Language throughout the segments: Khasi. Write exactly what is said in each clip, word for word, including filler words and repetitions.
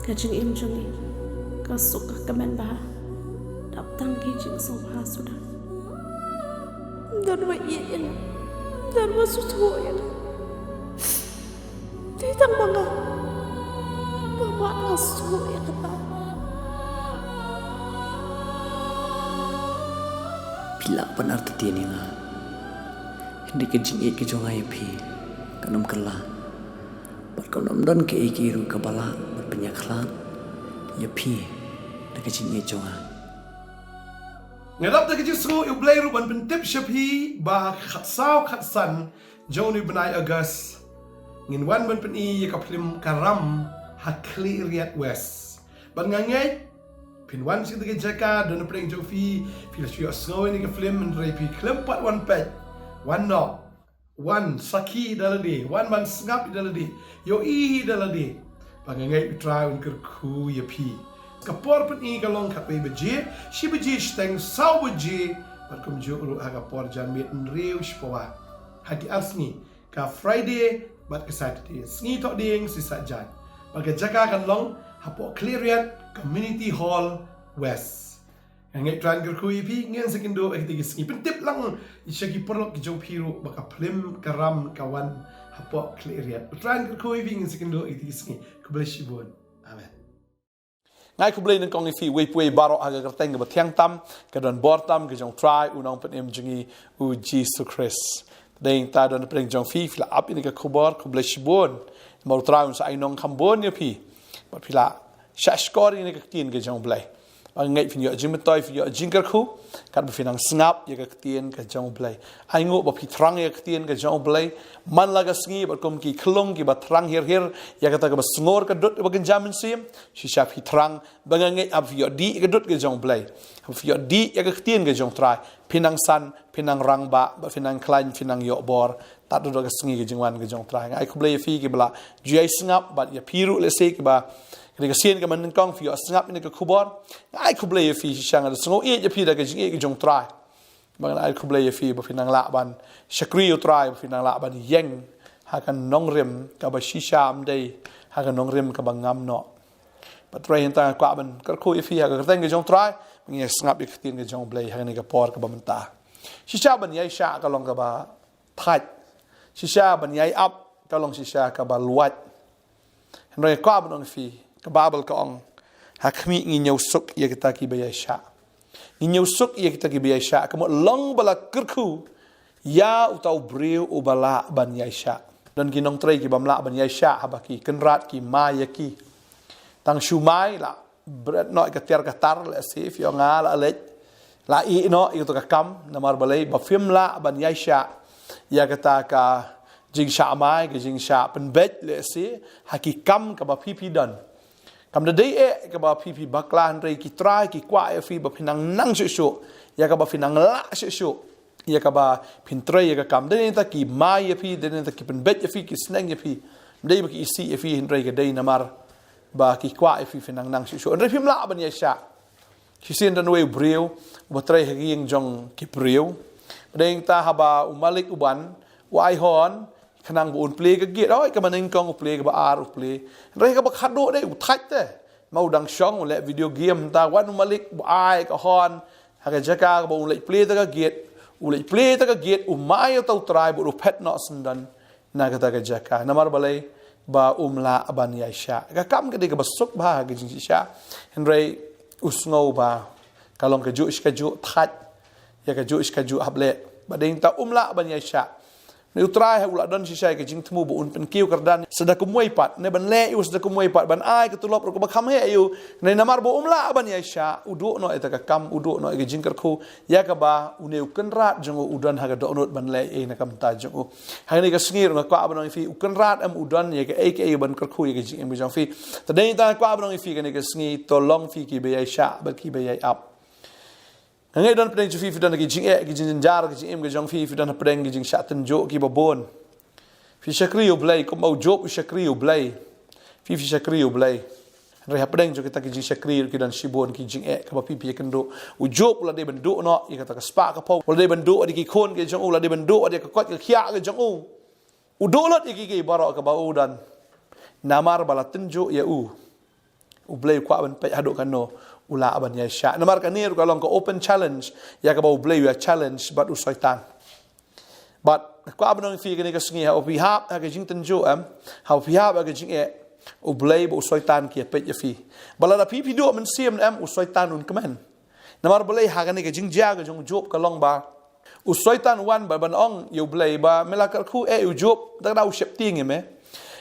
Ka jingim jong ngi ka suk ka kmen bha. Dap tang ki jingsngewbha suda. Don wa ïeit ïa nga. Don wa sngewthuh ïa nga. Te tang ma nga. Mama nga sngewthuh ïa kata. Phi lah ban artatien ïa nga. Hynrei ka jingïeit ka jong nga ïa phi kan ym kylla. Bad kan ym don kaei kaei ruh kaba lah ban pynïakhlad ïa phi da ka jingïeit jong nga. Nga dap da ka jingsngew ïa U Blei ruh ban pyntip sha phi ba ha ka khatsaw khatsan jong une u bnai August ngin wan ban pyni ïa ka phlim Ka Ram ha Khliehriat West. Bad nga ngeit phin wan sha kata ka jaka, don napdeng jong phi, phi la shu ïohsngew ïa kane ka phlim, hynrei phi khlem pat wan peit, wan noh, wan sakhi da lade, wan ban sngap da lade, ïohi da lade. Ba nga ngeit U Trai un kyrkhu ïa phi. Ka por pyni ka long khatwei baje, shi baje shiteng, saw baje, bad kumjuh ruh ha ka por janmiet hynriew shi pawa. Ha ki ar sngi, ka Friday bad ka Saturday, sngi Thohdieng, Sisat Jaiñ. Bad ka jaka kan long hapoh Khliehriat Community Hall West. Nga ngeit U Trai un kyrkhu ïa phi, ngin sa ïakynduh ha kito ki sngi. Pyntip lang sha ki paralok ki jong phi ruh ba ka phlim Ka Ram ka wan hapoh Khliehriat. U Trai un kyrkhu ïa phi, ngin sa ïakynduh ha kito ki sngi. Khublei shibun. Amen. Nga ai khublei nyngkong ïa phi, uwei pa uwei baroh ha ka kyrteng kaba thiang tam, ka donbor tam ka jong U Trai U Nongpynim jong ngi U Jisu Khrist. Dei ta don napdeng jong phi, phi la ap ïa kane ka khubor, khublei shibun. Namar U Trai Un sa ai nongkham bun ïa phi. Bad phi la shah shkor ïa kane ka ktien ka jong U Blei. Ba nga ngeit phin ïoh jingmyntoi, phin ïoh jingkyrkhu, katba phi nang sngap ïa ka ktien ka jong U Blei. Ainguh ba phi thrang ïa ka ktien ka jong U Blei man la ka sngi, bad kum ki khlung kiba thrang hir hir ïa kata kaba sngur ka dud kaba kynja mynsiem, shisha phi thrang, ba nga ngeit haba phi ïoh dih ïa ka dud ka jong U Blei, haba phi ïoh dih ïa ka ktien ka jong U Trai, phin nang san, phin nang rangbah, bad phin nang khlaiñ, phin nang ïoh bor tad haduh ka sngi ka jingwan ka jong U Trai. Nga ai khublei ïa phi kiba la ju ïai sngap, bad ïa phi ruh lehse kiba kane ka sien kaba nyngkong phi ïoh sngap ïa kane ka khubor. Nga ai khublei ïa phi, shisha nga da sngewieit ïa phi da ka jingïeit ka jong U Trai. Ba nga ai khublei ïa phi ba phin nang lah ban shakri U Trai, ba phin nang lah ban ïeng ha ka nongrim kaba shisha, ym dei ha ka nongrim kaba ngam noh. Bad hynrei hangta nga kwah ban kyrkhu ïa phi ha ka kyrteng ka jong U Trai, ba ngin ïa sngap ïa ka ktien ka jong U Blei ha kane ka por kaba mynta. Shisha ban ïaishah ka long kaba thait. Shisha ban ïai ap ka long shisha kaba luid. Hynrei nga kwah ban ong ïa phi, ka Baibl ka ong, ha khmih, ngin ïohsuk ïa kita kiba ïaishah. Ngin ïohsuk ïa kita kiba ïaishah, ka mut long ba la kyrkhu ïa uta u briew uba lah ban ïaishah. Don ki nongtrei ki bym lah ban ïaishah haba ki kynrad ki mai ïa ki. Tang shu mai la bret noh ïa ka tiar ka tar, lehse phi ong, nga la leit, la ïeh noh ïa kato ka kam. Namar balei? Ba phim lah ban ïaishah ïa kata ka jingshah mai, ka jingshah pynbeit, lehse ha ki kam kaba phi phi don. Kam da dei eh kaba phi phi bakla, hynrei ki trai ki kwah ïa phi ba phin nang nang shuh shuh ïa kaba phin nang lah shuh shuh ïa kaba phin trei ïa ka kam. Dei nangta ki mai ïa phi, dei nangta ki pynbeit ïa phi, ki sneng ïa phi. Ym dei ba ki isih ïa phi, hynrei ka dei namar ba ki kwah ïa phi phin nang nang shuh shuh, hynrei phim lah ban ïaishah. Shisien don uwei u briew uba trei ha ka ïing jong ki briew. Dei nangta haba u malik u wan, u ai horn khnang ba un plie ka gate. Hooid, kaba nyngkong u plie, kaba ar u plie. Hynrei kaba khadduh dei u thait te. Ma u dang shong, u leh video game, hangta wan u malik, u ai ka horn ha ka jaka kaba un leit plie ïa ka gate. U leit plie ïa ka gate, u mai ïa uta u trai bad u phet noh syndon na kata ka jaka. Namar balei? Ba um lah ban ïaishah. Ka kam ka dei kaba suk bha ha ka jingshisha, hynrei u sngew ba ka long kajuh shi kajuh, thait ïa kajuh shi kajuh hap leh. Bad dei nangta um lah ban ïaishah. Une u trai ha u la don shisha ïa ka jingthmu ba un pynkiew kyrdan sa da kumwei pat, ne ban leh ïa u sa da kumwei pat, ban ai ka tulop ruh kaba kham heh ïa u. Hynrei namar ba um lah ban ïaishah, u duh noh ïa kata ka kam, u duh noh ïa ka jingkyrkhu ïa kaba une u kynrad jong u u don ha ka dohnud ban leh ïa na ka bynta jong u. Ha kane ka sngi ruh nga kwah ban ong ïa phi, u kynrad em u don ïa kaei kaei ban kyrkhu ïa ka jingim ka jong phi. Te dei nangta nga kwah ban ong ïa phi, kane ka sngi to long phi kiba ïaishah bad kiba ïai ap. Nga ngeit don hapdeng jong phi, phi don ha ki jingeh, ki jingjynjar ka jingim ka jong phi, phi don hapdeng ki jingshah tynjuh kiba bun. Phi shakri U Blei kumba u Job u shakri U Blei. Phi phi shakri U Blei. Hynrei hapdeng jong kita ki jingshakri ruh ki don shibun ki jingeh kaba phi phi ïakynduh. U Job u la dei ban duh noh ïa kata ka spah ka phew, u la dei ban duh ïa ki khun ki jong u, u la dei ban duh ïa ka koit ka khiah ki jong u. U duh lut ïa kiei kiei baroh kaba u don. Namar ba la tynjuh ïa u. U Blei u kwah ban peit haduh katno u lah ban ïaishah. Namar kane ruh ka long ka open challenge ïa kaba U Blei u ïa challenge bad u Soitan. Bad kwah ban ong ïa phi kane ka sngi, haba phi hap ha ka jingtynjuh em, haba phi hap ha ka jingeh, U Blei bad u Soitan ki ïa peit ïa phi. Bad lada phi phi duh mynsiem em, u Soitan un kmen. Namar balei? Ha kane ka jingjia ka jong u Job ka long ba u Soitan u wan ba ban ong ïa U Blei ba me la kyrkhu eh ïa u Job, da kaba u sheptieng ïa me.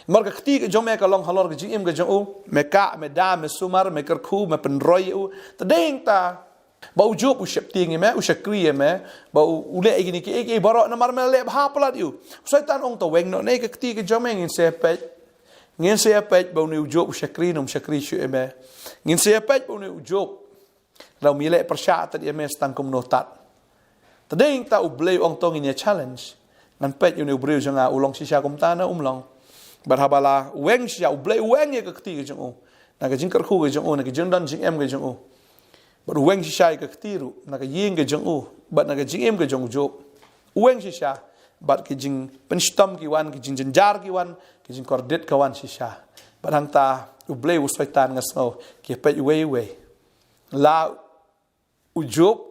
Namar ka kti ka jong me ka long halor ka jingim ka jong u, me kah, me da, me sumar, me kyrkhu, me pynroi ïa u. Te dei hangta ba u Job u sheptieng ïa me, u shakri ïa me, ba u, u leh ïa kine kiei kiei baroh namar me la leh bha palat ïa u. U Soitan u ong, te weng noh ne ka kti ka jong me, ngin sa ïa peit. Ngin sa ïa peit ba une u Job u shakri ne um shakri shuh ïa me. Ngin sa ïa peit ba une u Job, lada um ïaleh pyrshah tad ïa me sa tang kumno tad. Te dei hangta U Blei u ong, to ngin ïa challenge. Ngan peit ïa une u briew jong nga u long shisha kumta ne um long. Bad haba la weng shisha, U Blei u weng ïa ka kti ka jong u, na ka jingkyrkhu ka jong u, na ka jingdon jingem ka jong u. Bad u weng shisha ïa ka kti ruh, na ka ïing ka jong u bad na ka jingim ka jong u Job. U weng shisha. Bad ki jingshitom ki wan, ki jingjynjar ki wan, ki jingkordit ka wan shisha. Bad hangta U Blei, u Soitan, nga sngew, ki ïa peit uwei uwei. La u Job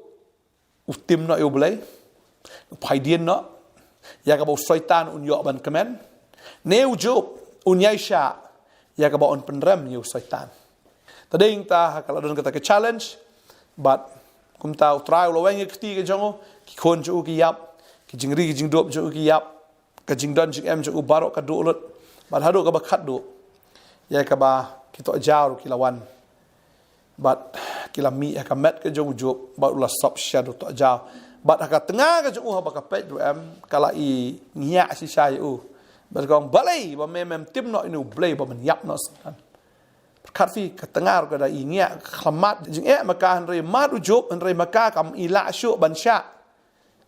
u tim noh ïa U Blei, u phaidien noh ïa kaba u Soitan un ïoh ban kmen, ne u Job un ïaishah ïa kaba un pynrem ïa u Soitan. Te dei hangta ha ka la don kata ka challenge. Bad kumta U Trai u la weng ïa ka kti ka jong u, ki khun jong u ki ïap, ki jingri ki jingdup jong u ki ïap, ka jingdon jingem jong u baroh ka duh lut. Bad haduh kaba khatduh, ïa kaba ki tohjaw ruh ki la wan, bad ki la mih ha ka met ka jong u Job, bad u la sop shisha da u tohjaw. Bad ha ka tnga ka jong u, haba ka peit ruh em, ka la i ngiah shisha ïa u. Bad ka ong, balei ba me mem tim noh ïa une U Blei ba men ïap noh synran? Pyrkhat phi, ka tnga ruh ka da i ngiah, ka khlem mad jingeh ma ka, hynrei mad u Job, hynrei ma ka kam i lah shuh ban shah.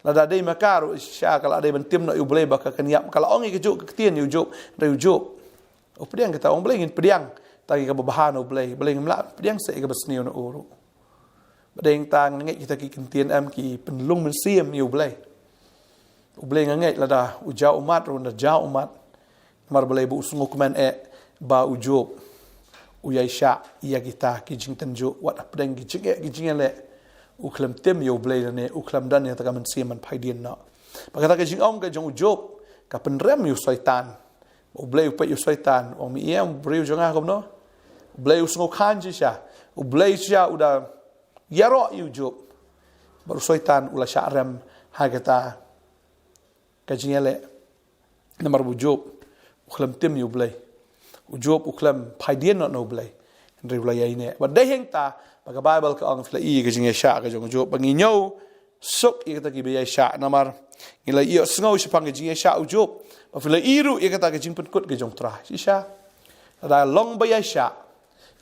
Lada dei ma ka ruh shisha ka la dei ban tim noh ïa U Blei ba ka kan ïap, ka la ong ïa kajuh ka ktien ïa u Job, hynrei u Job u pdiang, kata, ong, balei ngin pdiang tang ïa kaba bha na U Blei, balei ngim lah pdiang sa ïa kaba sniew na u ruh? Bad dei hangta nga ngeit kita ki kyntien em ki pynlong mynsiem ïa U Blei. U Blei, nga ngeit, lada u jaw ummat ruh un da jaw ummat. Namar balei? Ba u sngewkmen eh ba u Job u ïaishah ïa kita ki jingtynjuh, wat hapdeng ki jingeh ki jingïaleh. U khlem tim ïa U Blei lane u khlem don ïa kata ka mynsiem ban phaidien noh. Bad kata ka jingong ka jong u Job ka pynrem ïa u Soitan. U Blei u peit ïa u Soitan, u ong, me ïa u briew jong nga kumno? U Blei u sngewkhan shisha. U Blei shisha u da ïaroh ïa u Job. Bad u Soitan u la shah rem ha kata ka jingïaleh. Namar ba u Job u khlem tim ïa U Blei. U Job u khlem phaidien noh na U Blei. Hynrei u la ïaineh. Bad dei hangta ba ka Baibl ka ong, phi la i ka jingïaishah ka jong u Job, ba ngi ñiew suk ïa kita kiba ïaishah. Namar ngi la ïohsngew shaphang ka jingïaishah u Job, ba phi la i ruh ïa kata ka jingpynkut ka jong U Trai shisha. Lada long ba ïaishah,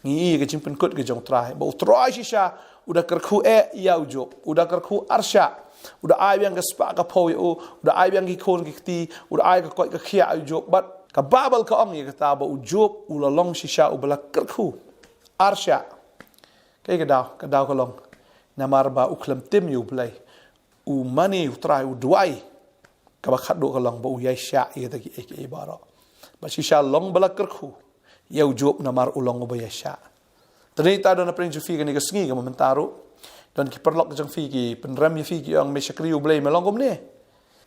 ngi i ka jingpynkut ka jong U Trai, ba U Trai shisha u da kyrkhu eh ïa u Job, u da kyrkhu arshah, u da ai biang ka spah ka phew ïa u, u da ai biang ki khun ki kti, u da ai ka koit ka khiah ïa u Job. Bad ka Baibl ka ong ïa kata ba u Job u la long shisha uba la kyrkhu arshah. Kaei ka daw? Ka daw ka long namar ba u khlem tim ïa U Blei. U mane U Trai, u duwai. Kaba khatduh ka long ba u ïaishah ïa kita kiei kiei baroh. Bad shisha long ba la kyrkhu ïa u Job namar u long uba ïaishah. Te dei ta don hapdeng jong phi kane ka sngi, ka mynta ruh don ki paralok jong phi ki pynrem ïa phi, ki ong, me shakri U Blei, me long kumne.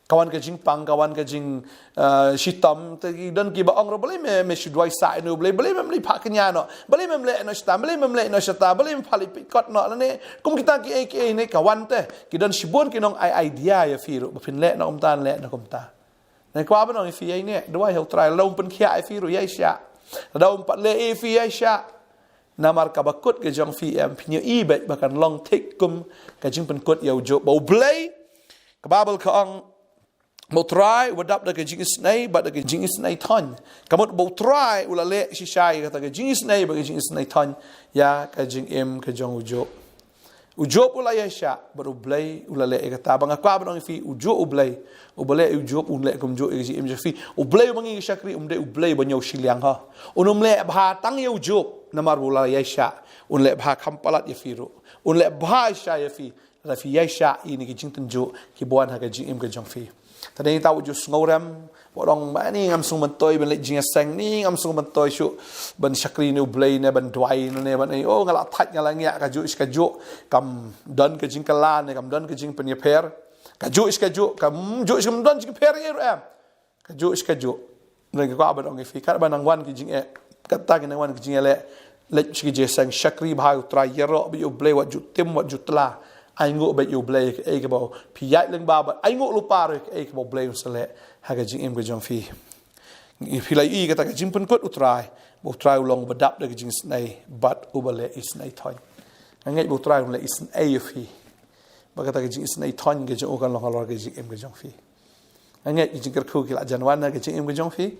Ka wan ka jingpang, ka wan ka jing, eh, shitom, te ki don kiba ong ruh, balei me, me shu duwai sah ïa U Blei, balei mem leit phah kñia noh, balei mem leit noh shata, balei mem leit noh shata, balei mem phah leit peit kot noh lane kum kita kiei kiei ne. Ka wan te, ki don shibun ki nong ai idea ïa phi ruh ba phin leit noh kumta, leit noh kumta. Nga kwah ban ong ïa phi, ïaineh, duwai ha U Trai, lada um pynkhiah ïa phi ruh ïaishah. Lada um pat leh ïa phi ïaishah. Namar kaba kut ka jong phi em, phin ïohi beit ba kan long thik kum ka jingpynkut ïa u Job. Ba U Blei, ka Baibl ka ong, ba U Trai uba dap da ka jingisynei bad da ka jingisynei thoiñ. Ka mut ba U Trai u la leh shisha ïa kata ka jingisynei bad ka jingisynei thoiñ ïa ka jingim ka jong u Job. U Job u la ïaishah bad U Blei u la leh ïa kata. Ba nga kwah ban ong ïa phi, u juh U Blei uba leh ïa u Job un leh kumjuh ïa ka jingim jong phi. U Blei uba ngi shakri um dei U Blei ba ñiew shiliang ha. Un ym leh bha tang ïa u Job namar ba u la ïaishah. Un leh bha kham palat ïa phi ruh. Un leh bha shisha ïa phi lada phi ïaishah ïa kine ki jingtynjuh kiba wan ha ka jingim ka jong phi. Te dei ta u ju sngewrem, wat ong ba ni ngam sngewmyntoi ban leit jingïaseng, ni ngam sngewmyntoi shuh ban shakri na U Blei ne ban duwai ne ban, oh, nga la thait, nga la ngiah, kajuh shi kajuh kam don ka jingkylla ne kam don ka jingpynïapher. Kajuh shi kajuh, kamjuh shi kam don jingpher ïa ruh em. Kajuh shi kajuh. Nang ki kwah ban ong ïa phi, katba nang wan ki jingeh, kata ki nang wan ki jingeh leh, leit sha ki jingïaseng, shakri bha ïa U Trai, ïaroh bad ïa U Blei, wat ju tim, wat ju tla. Ainguh bad ïa U Blei ïa kaei kaba phi ïaid lyngba bad ainguh lypa ruh ïa kaei kaba U Blei un sa leh ha ka jingim ka jong phi. Phi la ïohi kata ka jingpynkut U Trai, ba U Trai u long uba dap da ka jingisynei bad uba leh isynei thoiñ. Nga ngeit ba U Trai un leh isynei ïa phi. Ba kata ka jingisynei thoiñ ka jong u kan long halor ka jingim ka jong phi. Nga ngeit ki jingkyrkhu ki la jan wan ha ka jingim ka jong phi.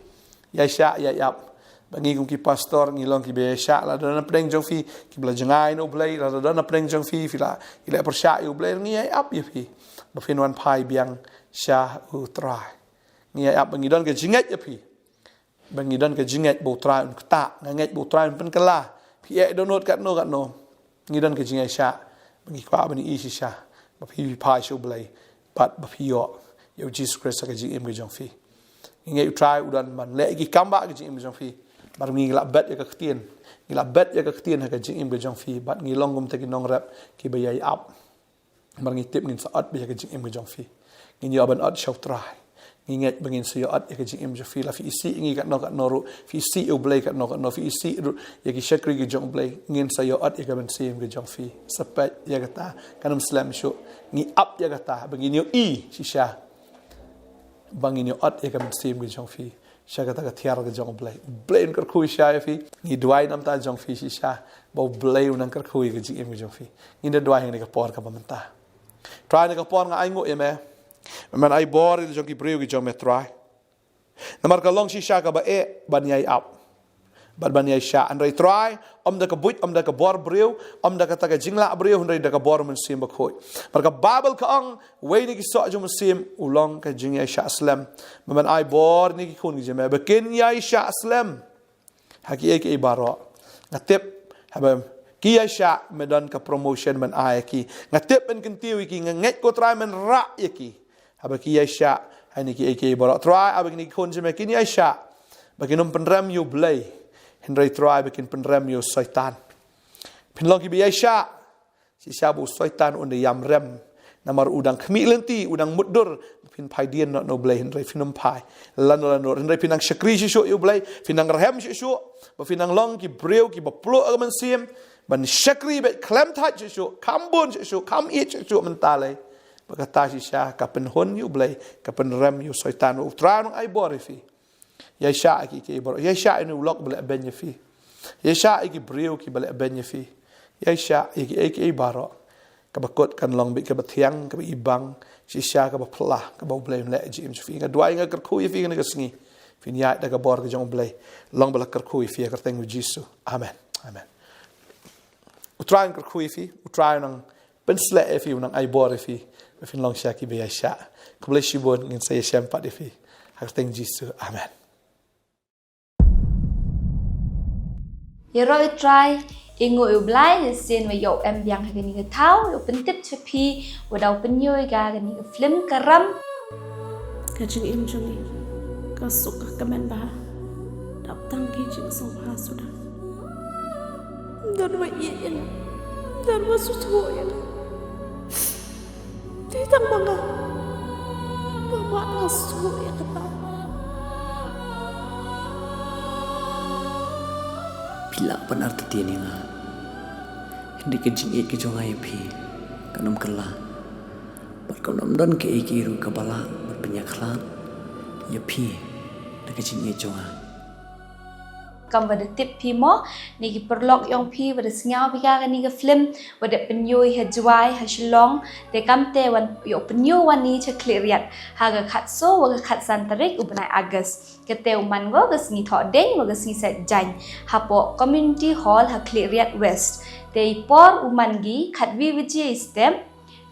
Ïaishah, ïai ap. Ba ngi kum ki pastor ngi long kiba ïaishah, lada don napdeng jong phi kiba la jngai na U Blei, lada don napdeng jong phi phi la, phi la pyrshah ïa U Blei, ngi ïai ap ïa phi ba phin wan phai biang sha U Trai. Ngi ïai ap ba ngi don ka jingngeit ïa phi. Ba ngi don ka jingngeit ba U Trai un ktah, nga ngeit ba U Trai un pynkylla. Phi eh dohnud katno katno, ngi don ka jingïaishah ba ngi kwah ban ïohi shisha ba phi, phi phai sha U Blei bad ba phi ïoh ïa U Jisu Khrist ha ka jingim ka jong phi. Ngi ngeit U Trai u don ban leh ïa ki kam ba ha ka jingim ka jong phi. Namar ngi la bet ïa ka ktien, ngi la bet ïa ka ktien ha ka jingim ka jong phi, bad ngi long kum kita ki nongrep kiba ïai ap. Namar ngi tip ngin sa ot beit ha ka jingim ka jong phi. Ngin ïoh ban ot sha U Trai. Ngi ngeit ba ngin sa ïoh ot ïa ka jingim jong phi, la phi isih ïa ngi katno katno ruh, phi isih ïa U Blei katno katno, phi isih ruh ïa ki shakri ki jong U Blei, ngin sa ïoh ot ïa ka mynsiem ka jong phi. Sa peit ïa kata, kan ym slem shuh. Ngi ap ïa kata ba ngin ïohi shisha ba ngin ïoh ot ïa ka mynsiem ka jong phi sha kata ka thiar ka jong U Blei. U Blei un kyrkhu shisha ïa phi. Ngi duwai namar ta jong phi shisha ba U Blei un nang kyrkhu ïa ka jingim ka jong phi. Ngin da duwai ha kane ka por kaba mynta. Trai, ha kane ka por nga ainguh ïa me. Me men ai bor ïa la jong ki briew ki jong me, Trai. Namar ka long shisha kaba eh ban ïai ap bad ban ïaishah. Hynrei Trai, ym da ka buit, ym da ka bor briew, ym da kata ka jinglah briew, hynrei da ka bor Mynsiem Bakhuid. Namar ka Baibl ka ong, uwei na ki soh jong u Mynsiem u long ka jingïaishah slem. Me men ai bor ïa kine ki khun ki jong me ba kin ïaishah slem ha kiei kiei baroh. Nga tip haba ki ïaishah, me don ka promotion men ai ïa ki. Nga tip men kyntiew ïa ki, nga ngeit ko Trai men rah ïa ki. Haba ki ïaishah ha kine kiei kiei baroh, Trai, haba kine ki khun jong me kin ïaishah, ba kin ym pynrem ïa U Blei, hynrei Trai ba kin pynrem ïa u Soitan. Phin long kiba ïaishah. Shisha ba u Soitan un da ïam rem. Namar u dang khmih lynti, u dang mutdur ba phin phai dien noh na U Blei, hynrei phin ym phai. Lano lano, hynrei phin nang shakri shuh shuh ïa U Blei, phin nang rhem shuh shuh, ba phin nang long ki briew kiba pluh ha ka mynsiem ban shakri beit khlem thait shuh shuh, kham bun shuh shuh, kham ïeit shuh shuh mynta lei. Ba kata shisha ka pynhun ïa U Blei, ka pynrem ïa u Soitan. U Trai un nang ai bor ïa phi. Ïaishah ïa kiei kiei baroh. Ïaishah ïa une u lok ba leh beiñ ïa phi. Ïaishah ïa ki briew kiba leh beiñ ïa phi. Ïaishah ïa kiei kiei baroh. Kaba kut kan long beit kaba thiang, kaba ibang, shisha kaba phylla, kaba U Blei un leh ha ka jingim jong phi. Nga duwai, nga kyrkhu ïa phi ha kane ka sngi. Phin ïaid da ka bor ka jong U Blei. Long ba la kyrkhu ïa phi ha ka kyrteng U Jisu. Amen. Amen. U Trai un kyrkhu ïa phi, U Trai un nang pynsleh ïa phi, un nang ai bor ïa phi ba phin long shisha kiba ïaishah. Khublei shibun, ngin sa ïashem pat ïa phi ha ka kyrteng Jisu. Amen. Ïaroh ïa U Trai, ainguh ïa U Blei, ïa shisien ba ïoh em biang ha kane ka thaw, ïoh pyntip sha phi, wat da u pynïoh ïa ka kane ka film Ka Ram. Ka jingim jong ngi ka suk ka kmen bha dap tang ki jingsngewbha suda. Don ba ïeit ïa nga, don ba sngewthuh ïa nga. Te tang ma nga, ma nga sngewthuh ïa kata. Phi lah ban artatien ïa nga, hynrei ka jingïeit ka jong nga ïa phi kan ym kylla. Bad kan ym don kaei kaei ruh kaba lah ban pynïakhlad ïa phi da ka jingïeit jong nga. Kam ba da tip phi mo, ne ki paralok jong phi ba da sngew phi ïa kane ka film, ba da pynïoh ha Jowai, ha Shillong, te kam te wan ïoh pynïoh wan i sha Khliehriat ha ka khatsaw wa ka khatsan tarik u bnai August. Kate u man ko ka sngi Thohdieng wa ka sngi Saitjaiñ hapoh Community Hall ha Khliehriat West. Te i por u man ki khatwi baje i step,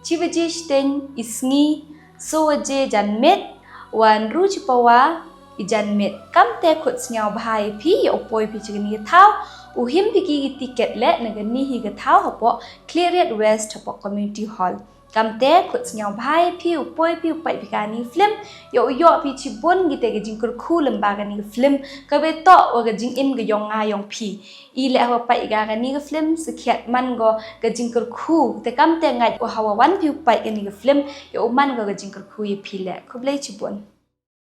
chi baje shiteng i sngi, saw baje janmiet, wan ru chi pawa i janmiet. Kam te khut sngewbha ïa phi, ïa u poi phi cha kani ka thaw, u him phi ki tiket leh na kani hi ka thaw hapoh Khliehriat West hapoh Community Hall. Kamte khut sngewbha ïa phi u poi phi u peit phi kane ka film, ïoh u ïoh phi shibun kita ki jingkyrkhu lyngba kane ka film kaba ïatoh wa ka jingim ka yong nga yong phi. I leh hawa peit ka kane ka film, sakhiat man ko ka jingkyrkhu, te kamte ngait u hawa wan phi u peit kane ka film, ïoh u man ko ka jingkyrkhu ïa phi leh. Khublei shibun.